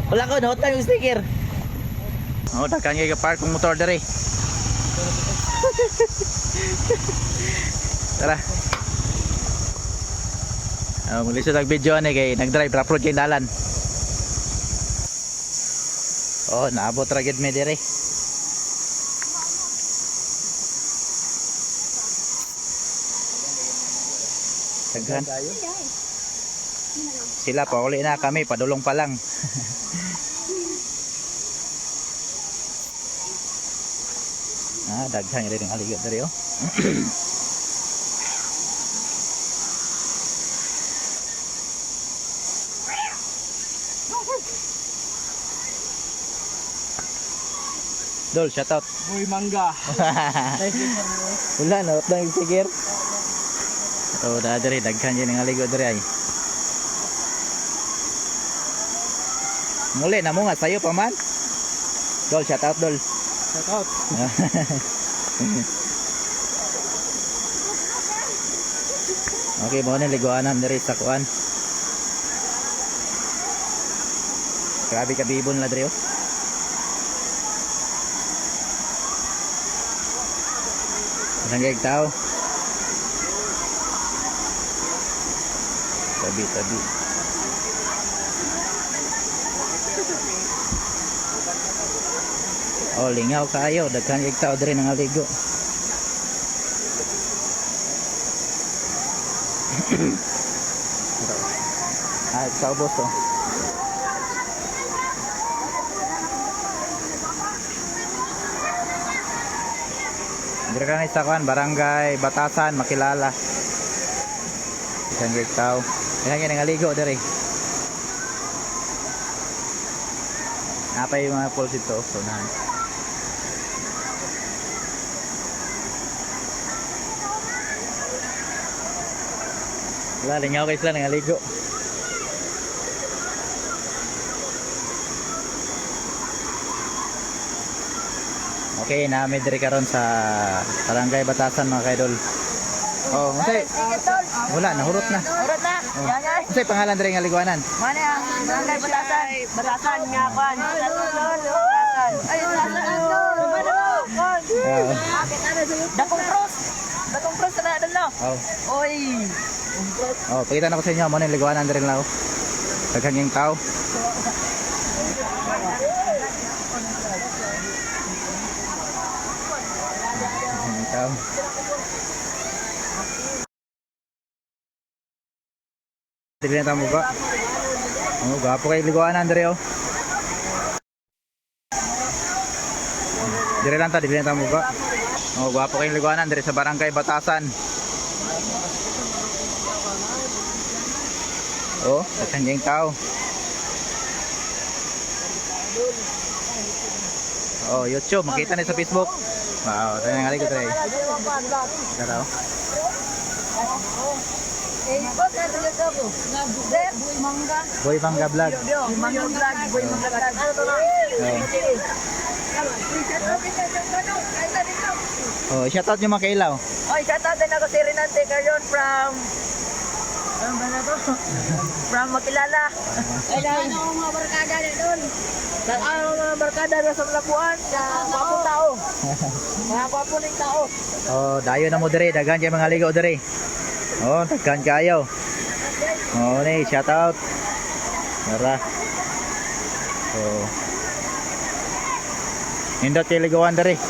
Wala ko nahutang yung sticker. Oh, daghan kay ka-park kong motor dere. Tara. Oh, maglisod ang video ani kay nag-drive ra kay dalan. Oh, naabot ra gid mi dere. Daghan. Sila pauli na kami, padulong pa lang. Ah, daghan rin ang aligo dere oh. Dol, shout out. Boy mangga. Wala na, utang yung sticker. Oh, da dere daghan yun ang aligo dere ay. Muli na mo nga sayo pa man. Dol, shout out dol. Shout out. Okay, mo ni liguanan diri sa kuan. Grabe ka bibon la diri oh. Isang tao. Tabi, tabi. Oh, lingaw kayo. Daghan kay tao diri nang aligo. Ah, sa ubos to. Diri ka na sa kuan, Barangay Batasan, makilala. Isang kay tao. Daghan kay nangaligo diri. Napay yung mga falls dito, so unahan. Wala, lingaw kayo sila nangaligo. Okay, namin diri karon sa Barangay Batasan mga kaidol. Oh, unsay? Wala, nahurot na. Urot na. Yan yan. Unsay pangalan diri nga liguanan? Mana ang barangay Batasan. Batasan nga kwan. Batasan. Ay, Batasan. Oh. Dakong cross. Dakong cross na dalo. Oh. Oy. Oh, pakita na ko sa inyo mo ni liguanan diri lang. Daghang yung tao. Daghang yung tao. Dili na tamo ba? Oh, gwapo kay liguanan diri oh. Diri lang ta, dili na tamo ba? Oh, gwapo kay liguanan diri sa Barangay Batasan. Oh, daghan yung tao. Oh, YouTube, makita ni sa Facebook. Wow, tayo nga ko tayo. Tara. Oh. Eh, boss, ano yung ako? Boy mangga. Boy Mangga Vlog. Boy mangga vlog. Boy mangga vlog. Ano to na? Oh. Oh, shout out nyo mga kailaw. Oy, shout out din ako si Renante Carion from ano ba na to? From Makilala. Ay, ano mga barkada na doon? Ano mga barkada na sa Labuan? Sa gwapong tao. Mga gwapo ng tao. Oh, dayo na mo dire, daghan kay mga ligo dire. Oh, daghan kayo. Oh, ni shout out. Tara. Oh. Nindot kay ligoan dire.